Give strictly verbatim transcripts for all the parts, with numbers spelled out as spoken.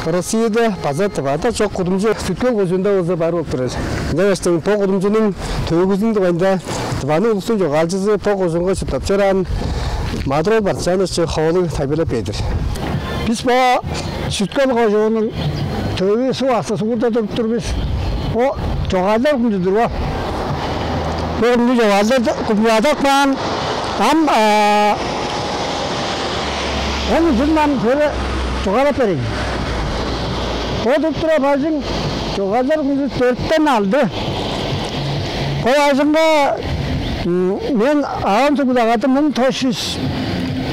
Россияда база Тывада чок кудумчу Сүт-Хөл кожуунда болза бар болуп турар. Ынчангаш бо кудумчунуң төөгүзүнүң дугайында Тываның улустуң чогаалчызы, бо кожуунга чурттап чораан Маадыр-оол Бартыштаанович Ховалыг тайылбырлап бээр-дир. Бис бо Сүт-Хөл кожууннуң Төвү, Суг-Аксы суурда туруп тур бис. Бо чогаалчылар кудумчу-дур бо. Бо кудумчу чогаалчылар кудумчузу адап каан. Ам, а, ону чүнү ам көре чугаалап берейн. Бо туруп турар бажың чогаалчылар кудумчузу дөртен алды. Бо бажыңга, м, мен авам сугдагады муң тос чүс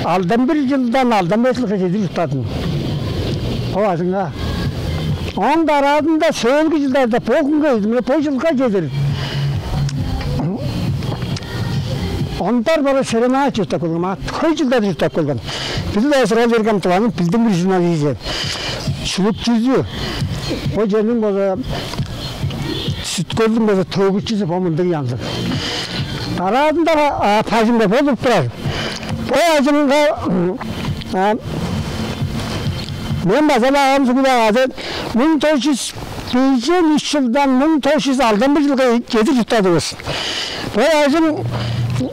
алдан бир чылдан алдан беш чылга чедир чурттадым. Бо бажыңга. Ооң дараазында сөөлгү чылдарда бо хүнге, мына бо чылга чедир Ондар Борис Серенаевич чурттап келген, а, хөй чылдар чурттап келген. Билдир-ле силер, ол дээрге Тываның билдингир журнализи. Шүлүкчүзү. Бо черниң болза, Сүт-Хөлдүң болза төөгүчүзү бо мындыг янзы. Дараазында, а, бажыңда болуп турар. Бо бажыңга, а, мен база-ла авам сугдагады муң тос чүс бежен үш чылдан муң тос чүс алдан бир чылга чедир чурттадывыс. Бо бажың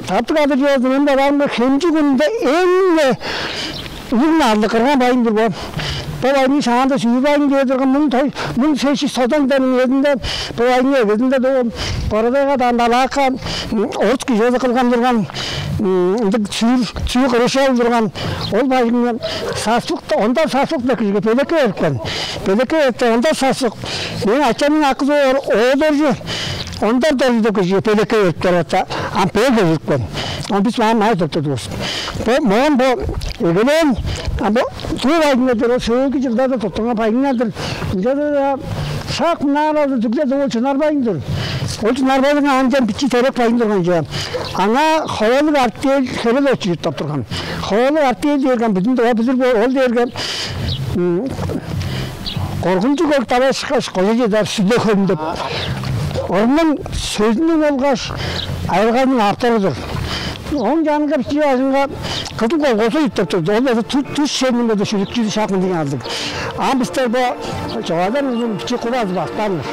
таптыг адыр чоозун мен бодаарымга Хемчик хүнүнде эң-не улуг наадымга кырган бажың-дыр бо. Бо бажыңның шаанда Сүүр бажың дээр турган, муң тос, муң сес чүс тозан чылдарның үезинде бо бажыңның эгезинде доо Бора-Тайга даан далаакка, м, орус кижи болза кылган турган, м, ындыг сүүр, сүүр кырыжал турган. Ол бажыңны Саспык, Ондар Саспык деп кижиге белекке берипкен. Белекке берипкен Ондар Саспык. Мээң ачамның акызы боор, Оол Доржу, Ондар Доржу деп кижиге белекке бериптер болза, ам бээр берипкен. Ам бис маа май туруп турдувус. Бо, моон бо эгелээн, ам бо Туу бажыңда-дыр, ол сөөлгү чылдарда туттунган бажыңнар-дыр. Ынчалза-даа шак мынаар болза дүгле ол Чынар бажың-дыр. Ол Чынар бажың аан ынчан бичии терек бажың турган чүве. Аңаа Ховалыг Артель Херелович чурттап турган. Ховалыг Артель дээрге бүдүн Тыва билир боор, ол дээрге, м, Коргунчуг-Хөл талашкаш кожа чеде бээр Сүлде-Хөлүнде. Ооң сөзүнүң болгаш айыргазының автору-дур. Ооң чанынга бичии бажыңга Кызыл колхоз чурттап турду. Ол болза ту-, тус черниң болза шүлүкчүзү шак мындыг янзы. Ам бистер бо чогаалдан узун бичии куп азы бактааннар.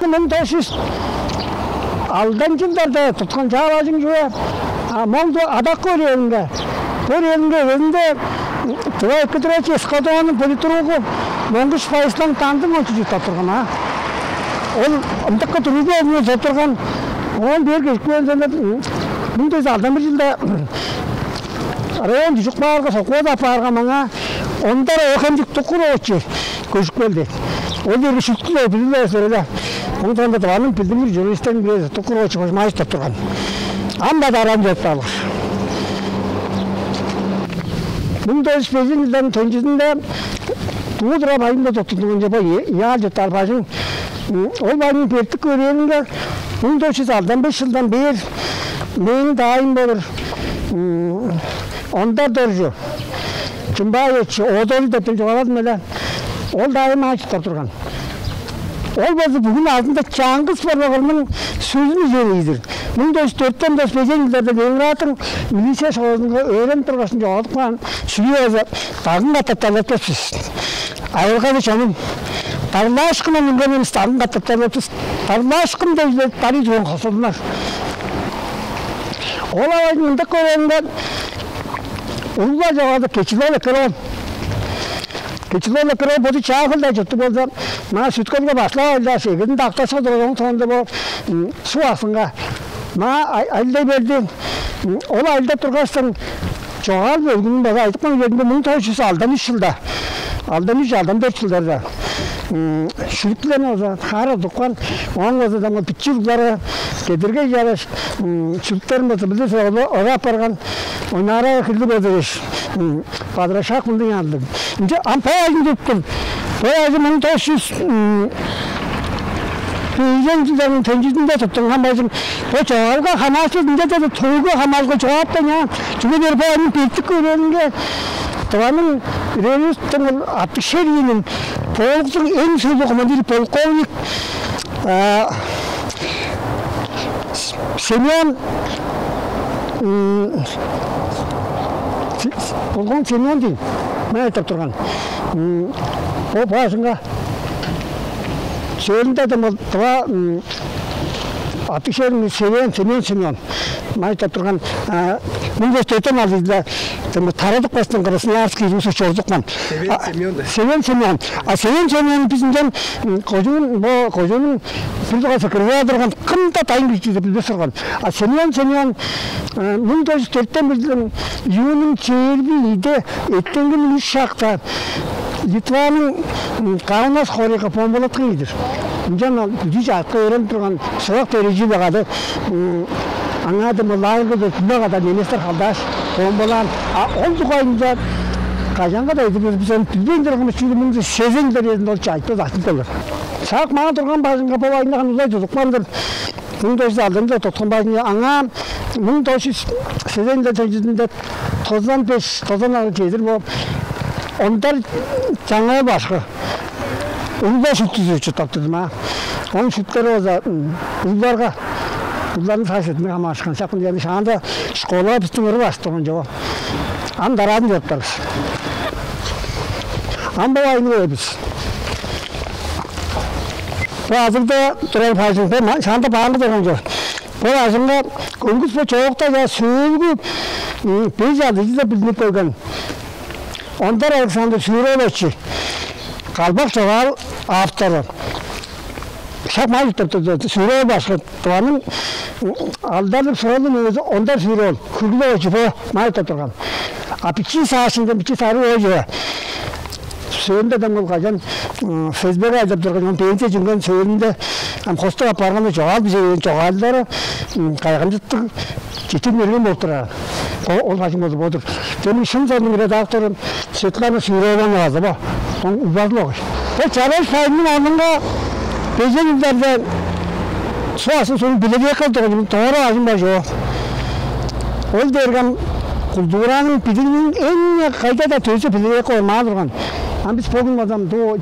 Муң тос чүс алдан чылдарда туткан чаа бажың чүве. А, Моңду Адакы өрээлинге, бо өрээлинге эгезинде Тыва эккедерация эскадронунуң политругу Монгуш Байыслаң Дандың ончу чурттап турган, а. Ол ындакы тургу оңну чоп турган, оон бээр кежип келген соонда, муң тос чүс алдан бир чылда район дүжүп-каарга, совхоз апаарга, маңаа Ондар Оохемчик Дукурович көжүп келди. Ол дээрге шүлүктү-даа билир-ле силер. Ооң соонда Тываның билдингир журналистериниң бирээзи Дукурович Кожумаевич деп турган. Ам-даа дараан чоруп каалыңар. Муң тос чүс бежен чылдарның төнчүзүнде Туу-Тура бажыңда туттунган чоп, Яал чурттаар бажың. Ол бажыңның бертик өрээлинге муң тос чүс алдан беш чылдан бээр мээң даайым болур, м, Ондар Доржу, Чымбаевич, Оол Доржу деп чугааладым эле. Ол даайым аан чурттап турган. Ол болза бүгү назында чаңгыс борбакырның сөзүн үзе бээр-дир. Муң тос чүс дөртен тос бежен чылдарда Ленинградтың милиция школазынга өөренип тургаш, чогаадып каан, шүлүү болза дагын катап тарлатпас бис. Айыргазы чонум, тарлаашкындан үнгенивис дагын катап тарлатпас. Тарлаашкын деп-ле дарый турган хосталдынар. Ол авайдың ындак көрээлинге улуг-ла чогаадып, Кечил-оол Экер-оол. Кечил-оол Экер-оол боду Чаа-Хөлде чурттуг болза, маа Сүт-Хөлге башкылап ажылдааш, эгезинде Ак-Ташка турган, ооң соонда бо, м, Суг-Аксынга. Маа ай-, ажылдай берди. М, ол ажылдап тургаштың, чогаал бөлгүнүн база айтып каан черинде, муң тос чүс алдан үш чылда, алдан үш, алдан дөрт чылдарда, м, шүлүктүлерни база хаара тудупкан, ооң база даңгы бичии уруглары кедергей чараш, м, шүлүктерин база билир соолу ора апарган, ойнаарай хилли болза дээш, м, бадырашаак мындыг янзылыг. Ынча ам бо бажың туттум. Бо бажың муң тос чүс, м, бежен чылдарның төнчүзүнде туттунган бажың. Бо чогаалга хамаарышпас, ынчалза-даа төөгү хамаарышкан чогаадып каан. Чүге дээрге бо бажыңның бертик өрээлинге Тываның үреривистиң ол аттыг шерииниң полктуң эң сөөлгү командиры полковник, а, Семен, м, Се-, Болгон Семен дейн, мен айтып турган. М, бо бажыңга сөөлүнде де ол Тыва, м, аттыг шерин Семен, Семен, Семен. Мен айтып турган, а, муң дөрт чүс дөртен алды чылда, дем, тарадып каштан Красноярский русу чорудупкан. Семен, а, Семен да. Семен, Семен. А Семен, Семен бизден, м, кожуун, бо кожуунуң бир дугаар секретарь турган, кым-даа дайын кижи деп билбес турган. А Семен, Семен, э, муң дөрт чүс дөртен бир чылдың июньнуң чээрби ийиде эртенгиниң үш шакта Литваның, м, Каунас хоорайга бомбалаткан ийдир. Ынчан ол бүдүү чаатка өөренип турган Сулак Дөрежи-биле кады, м, аңаа дем лагерьге дөртүнде када немецтер халдааш, бомбалаан. А ол дугайында кажан-даа эдип, бис ону билбейн турганывыс, чүгле муң дөрт чүс сезен чылдар үезинде ол чайыпты дашнып келген. Шак маа турган бажыңга бо айнаган улай тудупкан-дыр. Муң дөрт чүс алдан чылда туткан бажыңга, аңаа муң дөрт чүс сезен чылдар төнчүзүнде тозан беш, тозан алты чедир бо Ондар Чаңгал башкы улуг-даа шүлүктү чурттап турдум, а. Ооң шүлүктери болза, м, улугларга, улугларның сагыш-сеткилинден хамаарышкан. Шак мынча шаанда школа бистиң ыры башты турган чоп. Ам дараазын чоруптар бис. Ам бо айны көөр бис. Бо азырда турар бажың, бо ма-, шаанда бааңгы турган чоп. Бо бажыңга көңгүс бо чоокта чаа сөөлгү, м, беш-алды чылда билдинип келген Ондар Александр Сюрович, калбак чогаал автору. Шак маа чурттап турду. Сюрович башкы, Тываның, м, алдарлыг суралдың мөгези Ондар Сюрович, Хүргүлүг очу бо маа чурттап турган. А бичии Саашында, бичии Сарыг очу сөөлүнде дем ол кажан, м, ФСБ-ге ажылдап турган, оон пенсия чүнген сөөлүнде, ам, хостуг апарганда чогаал бижээн чогаалдары, м, кайгамчыктыг, четтиг мерген болуп турар. Бо, ол бажың болду, бо-дур. Демги «Шын» солуннуң редактору Светлана Сюровна база бо. Оң угбазыл огай. Бо Чараш пайының орнунга бежен чылдарда Суг-Аксы суурнуң библиотекалыг турган, дора бажың бар чоп. Ол дээрге ам культураның, билигниң эң кайда-даа төзү библиотека ормаа турган. Ам бис бо хүн база ам доо,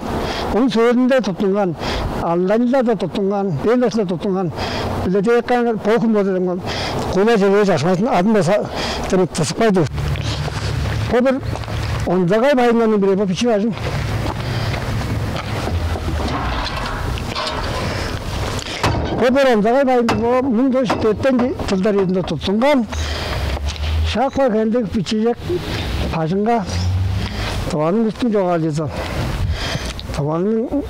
ооң сөөлүнде туттунган, алдан чылдарда туттунган, бээр даштында туттунган библиотека бо хүн база ам кула чевээ чашмазын адын база тырып тызыкпай-дыр. Бо бир онзагай пайыннарның бири, бо бичии бажың. Бо бир онзагай пайын, бо муң дөрт чүс дөртен чылдар үезинде туттунган. Шак бо хендик бичиижек бажыңга Тываның улустуң чогаалчызы, Тываның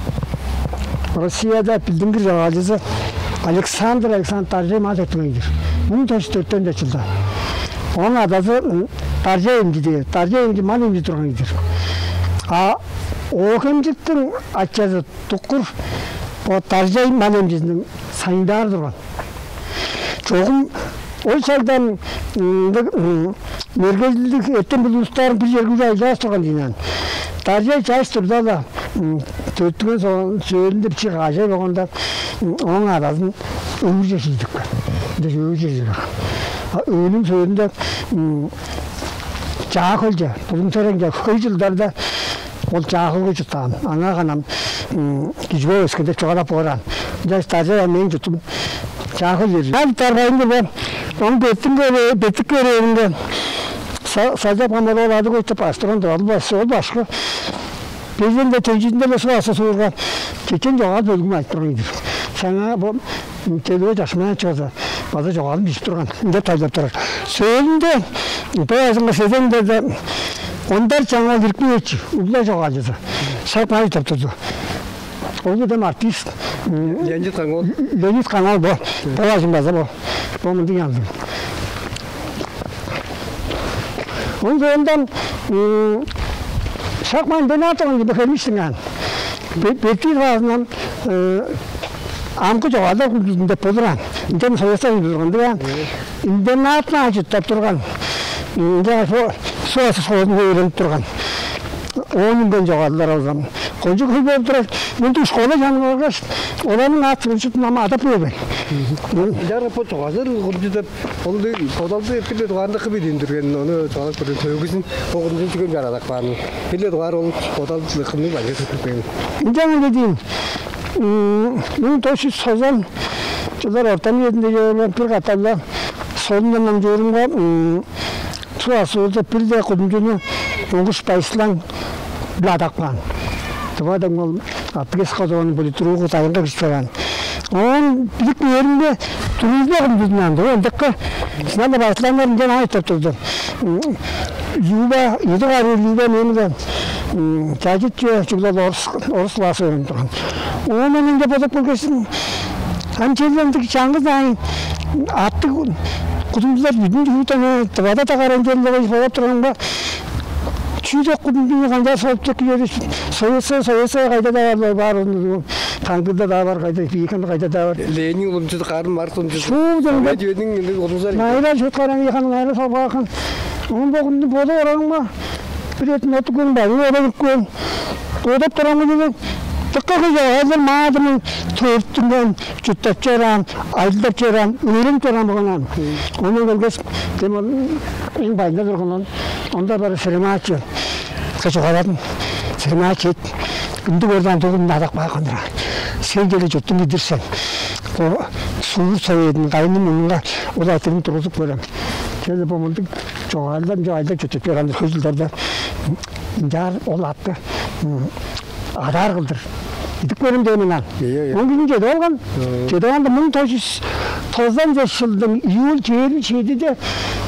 Россияда билдингир чогаалчызы Александр Александрович Даржай маа төрүттүнген-дир. Муң дөрт чүс дөртен чылда. Ооң адазы, м, Даржай эмчи дээр. Даржай эмчи мал эмчизи турган кижи-дир. А Оок-Хемчиктиң ачазы Дуккур бо Даржай мал эмчизиниң санитары турган. Чогум ол шагда, м, ындыг, м, мергежилдиг, эртем-билиг улустарын бир черге үже ажылдавас турган дийин аан. Даржай чаш турда-ла, м, төрүттүнген соон, сөөлүнде бичии каажай болганда, м, ооң адазын өвүрже шиидипкен. Ынчаш өвүрже шиидипкен. А өвүнүң сөөлүнде, м, Чаа-Хөлче, Булуң-Сереңче хөй чылдарда ол Чаа-Хөлге чурттаан. Аңаа харын ам, м, кижи бо өскенде чугаалап боор аан. Ынчаш Даржай ам мээң чуртум Чаа-Хөл дээр. Ам таргайын-дыр бе. Оң беттиң көре-, беттик көрээлинге Са-, Сажап Камар-оол Адыгой деп баш турган-дыр. Ол баш-, ол башкы. Бежен чылдар төнчүзүнде-ле Суг-Аксы суурга чечен чогаал бөлгүмү айтып турган кижи-дир. Саңаа бо, м, телевизор чашмаан чыгза, база чогаалын бижип турган, ынчап тайылбап турар. Сөөлүнде бо бажыңга сезен чылдарда Ондар Чаңгал Иркиевич, улуг-ла чогаалчызы, шак маа чурттап турду. Ол кудам артист, м, Леонид Каңгал. Леонид Каңгал бо. Бо бажың база бо. Бо мындыг янзы. Ооң соонда, м, шак маа интернат турган кижи, бо Хермиштиң аан. Бе-, бертии классындан, э, амгы чогаалдар курсузунда болур аан. Ынчан Советская Союзта турган-дыр аан. Интернатта чурттап турган. Ынчангаш бо Суг-Аксы школазында өөренип турган. Оон үнген чогаалдар алган. Кончуг хөй болуп турар. Мындыг школа чанынга баргаш, оларның ат-сывын шуптун ам адап кээр мен. Ынчаарга бо чугаалар курдуг деп, ол дег бодалды бир-ле дугаарында кым идиндирген, ону чугаалап көрүң, төөгүзүн бо курдуг чүген чарадап каан. Бир-ле дугаар ол бодал кымның бажы сыптып келген. Ынчан ынча дейм. Муң тос чүс тозан чылдар ортан үезинде чоруур бир катап-ла солундан номчуурумга, Суг-Аксу деп бир-ле кудумчуну Монгуш Байсылаң-биле адап каан. Тыва дем ол Аттыгес кожууннуң политругу, дайынга кижи чораан. Оон билип кээримге, турузда кудумчузундан ындыгы. Сынап-ла Байсылаңнар ынчан айтып турду. Люба, ийи дугаар Люба мени-даа чажыт чүве, чүгле орус, орус класс өөренип турган. Оон мен ынча бодап көргештиң, ам черле ындыг чаңгыс аайын аттыг кудумчулар бүдүн чурттан, Тывада-даа караан черле кылдыр бодап турганга, чүү деп кудумчуну канчаар соруп чек кижери, Советская, Советская кайда-даа бар, бар, таңдыда-даа бар, кайда, Бийикенде кайда-даа бар. Ленин кудумчузу, Карл Маркс кудумчузу. Шуу деңге. Совет үениң ындыг кудумчулар. Найра чот караан, яхан найра салбаакан. Оон бо кудумчу боду орагымга бир эъдин оттуп келген, багың ода кирип келген. Бодап турам, дыка хөй чогаалдар маадырның төрүттүнген, чурттап чораан, ажылдап чораан, өөренип чораан болган аан. Оон келгеш, дем ол эң бажында турган ол. Онда бар Сремачы. Кыш угаладым. Сремачы эт. Ындыг ордан дугун надак бааканнар. Сен деле чурттуң идир сен. Бо суур соведин кайны мурнунга ол айтырын тургузуп көрем. Чеде бо мындыг чогаалдан чогаалда чүтүп берген хөзүлдерде. Ынчаар ол атты адаар кылдыр. Идип көрем дээн мен аан. Ийе, ийе. Он күнү чедип алган. Чедип алганда муң тос чүс тозан чылдың июль чээрби чедиде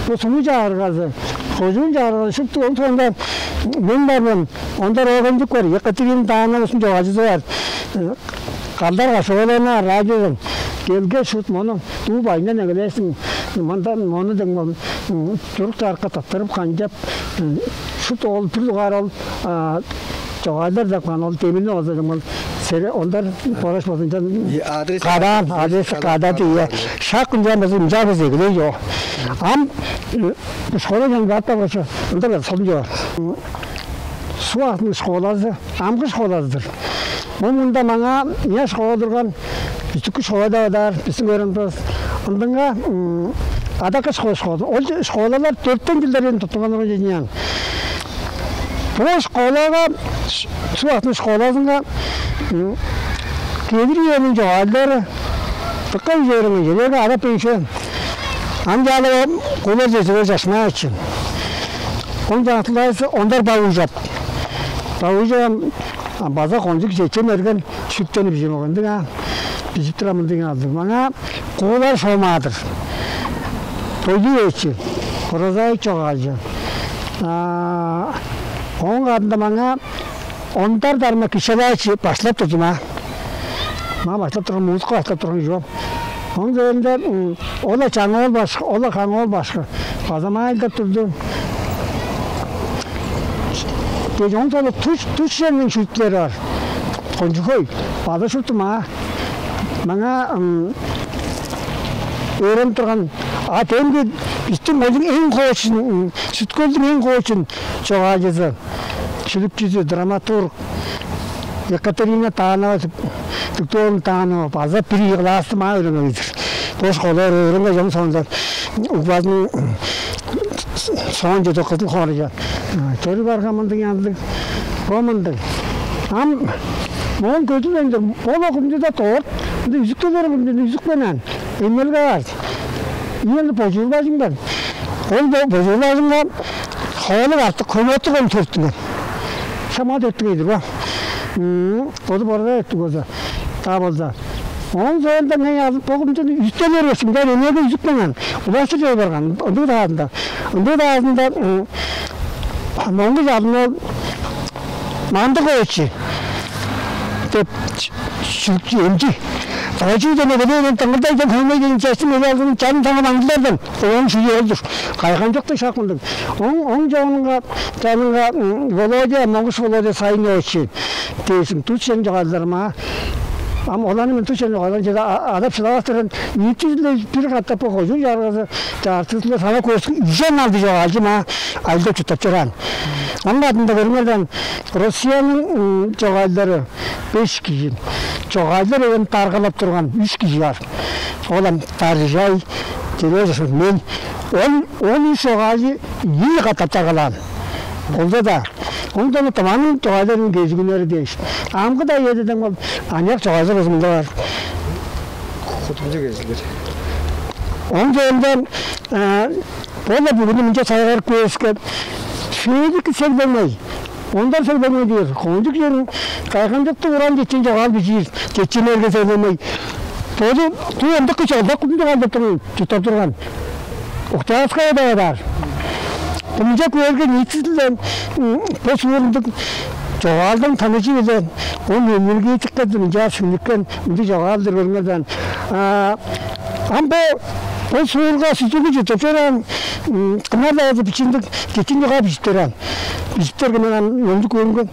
бо суму чагыргазы, кожуун чагыргазы шупту ол соонда мен бар мен. Ондар оогенчик бар. Екатерина Даанова ушун чогаалчызы бар. Калдар Кашоваланы радиодан келгеш, шут мону дуу бажындан эгелээштиң, мында мону дең ол чурук-чаарыкка тыттырып, канчап, шут ол бир дугаар ол чогаалдар деп каан, ол демини болза дең ол сере ондар бораш болзунчан адрес кадаан, адрес кадаан, кадады, ийе. Шак ынчан болза ынчаар болза эгелээ чок. Ам школа чон барып баргаш, ындар солун чоор. Суг-Аксының школазы амгы школазы-дыр. Бо мында маңаа мынча школа турган, үстүкү школа деп адаар, бистиң өөреникчивис. Ындынга адакы школа, школа. Ол школалар дөртен чылдар ээн туттунган орун чединяан. Бо школага, Суг-Аксының школазынга кедир үениң чогаалдары дыка үжээреңген, чедерге адап бейше. Ам чаалап кулар чечилер чашмаачы. Ол чаңтылаайсы ондар бавыжап. Бавыжап база кончуг чечен эрген шүптенип бижип алган-дыг аа. Бижип турар мындыг алдыг. Маңаа куулар шомаадыр. Тойлу эчи, прозаик чогаалчы. Ооң кадында маңаа Ондар Дарма Кишелаевич баштылап турду маа. Маа баштылап турган, музыка баштылап турган чүве. Ооң соонда ол-ла Чаңоол башкы, ол-ла Каңоол башкы база маа ажылдап турду. Дээш, ооң соонда туш, туш черниң шүлүктүлери бар. Кончуг хөй, база шупту маа. Маңаа өөренип турган, а демги бистиң кожуң эң хоочун, Сүт-Хөлдүң эң хоочун чогаалчызы, шүлүкчүзү, драматург Екатерина Танова, Викторовна Танова база бир ийи классты маа өөренгеннер. Бо школалар өөренгеш, ооң соонда угбазының соонче Кызыл хоорайже чоруй барган мындыг янзылыг. Бо мындыг. Ам моон көдүрбейн-дир, бо-ла кудумчуда дорт, мынча үзүктелер кудумчуда үзүкпенен эмнелге бар. Ийи божуур бажың бар. Ол бо-, божуур бажыңга хоолуг артык хомуоттуг ону төрүттүнген. Шама төрүттүнген-дир бо. Боду борга эттиг болза, та болза. Ооң соонда ыңай алып, бо кудумчуну үстелер башкы, ынчаар эмнелге үзүкпенен улаштыр чоруй барган. Ындыг даазында, ындыг даазында Монгуш Алдын-оол Мандык-оочу деп шүлүкчү, эмчи. Оочу дене белен тыңгылдай ден хөмей ден чаштым эли алдын чарын таңып аңдылардан. Ооң шүлүү ол-дур. Кайгамчыктыг шак мындыг. Оң, оң чоонунга, чанынга Володя, Монгуш Володя Сайын-оочу дээшиң, тус черин чогаалдарым аа. Ам оларны мен тус черин чогаалдан чеде адап шыдавас турган, ниитизи-биле бир катап бо кожуун чагыргазы чаартыызы-биле сава көстүң үжен алды чогаалчы маа ажылдап чурттап чораан. Ам бадында көрүңерден, Россияның чогаалдары беш кижи, чогаалдар эвен даргалап турган үш кижи бар. Ол ам Даржай, Терезов, мен. Ол он үш чогаалчы ийи катап даргалаан. Олда да ондон тыманың чогаалдарын кежигүннери дээш, амгы-даа эдеден ол аныяк чогаалдар узунда бар. Кудумчу кезилер. Он соонда бола бүгүнү мынча сайгарып көөске, сөөлүк сегдеңмей, ондар сегдеңмей дээр. Кончуг черин кайгамчыктыг уран четчен чогаал бижиир, четченерге сегдеңмей. Боду куу ындыкы чалдак кудунчуг алдыртырын чурттап турган. Уктаавыска эдаа бар. Ынча көөрге ниитизилден бо сууруннуг чогаалдың таныжы биле, ол энергетиктерден ынчаар сиңниккен ындыг чогаалдыр көрүңерден. Ам бо бо суурга сүзүгү чурттап чораан кымнар-даа бичиндиг, кичиндиг каа бижиптер аан. Бижиптер кымнар ам номдук көрүнген.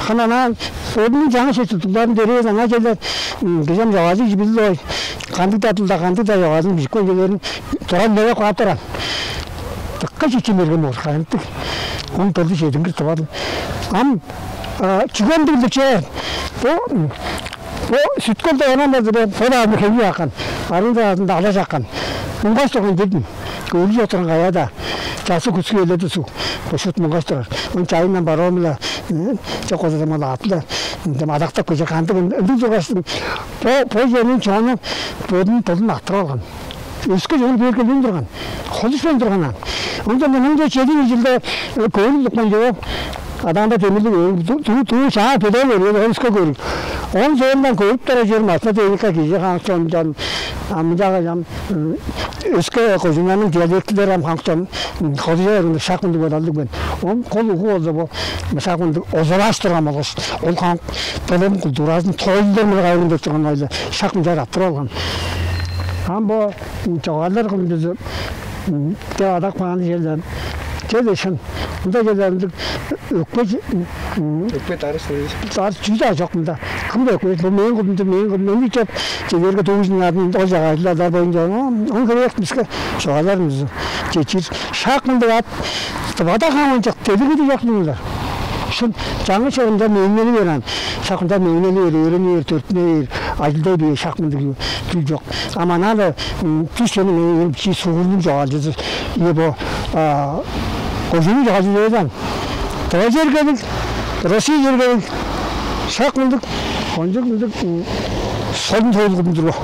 Хана анаан бодунуң жаңы шештиг дугларын дөрээз аңаа келер. Кижем чогаалчы билди ой. Кандыг-даа дылда, кандыг-даа чогаалын бижипкен келерин туран мөге каап туран. Дыка чечен берген болур кайнытты. Он долду чедингир тывадым. Ам чүген билдикче бо бо сүткел даяна базы бо бо дааны хеви аккан. Арын даазында ала жаккан. Муңгаш турган дедим. Көөлү чок турган каяда. Часы күскү эледи суг. Бо шут муңгаш турар. Он чайындан бароомла. Чок коза мала атла. Дем адактап кеже кандык ындыг тургаштым. Бо бо жерниң чоону бодун тылын аттырып алган. Өске чонуп бээр келбейн турган, холушпайн турган аан. Ынчан мынча чедиң жилде көөрүп туккан чыгып, адаанда демирлиг көөрүп, туу туу чаа беден көрүп, оон өске көрүп. Оон соондан көрүп тура чор массына дээрикке кижи хаан чон чон амынчага чам өске кожуннарның диалектилери ам хаан чон холужа берген шак мындыг бодалдыг мен. Он кол угу болза бо шак мындыг озалаш турган болгаш ол хаан дылын культуразын тойлдар мына кайрын деп турган ойлар шак мынчаар аттырып алган. Ам бо чогаалдар кылымчызы деп адак бааны черлер. Чеде шын. Мында черлер ындыг өкпе өкпе дарыс дарыс чүү-даа чок мында. Кым да өкпе бу мээң кудумчу мээң кудум мен деп чеверге дуужун арын ол жагажылар боюнча он херек биске чогааларыбыз чечир. Шак мындыг ат тывада хамынчак делиги дижок дыңылар. Шын жаңы чорунда мээңнели берен. Шак мында мээңнели бер, өөрүнү бер, төртүнө бер, ажылдай бээр шак мындыг чүүл чок. А манаа-ла түш чонуң ээн бичии сугурнуң чогаалчызы ийе бо кожунуң чогаалчызы эвес аан. Тыва чергелиг, Россия чергелиг шак мындыг кончуг мындыг солун тоолгудун турба.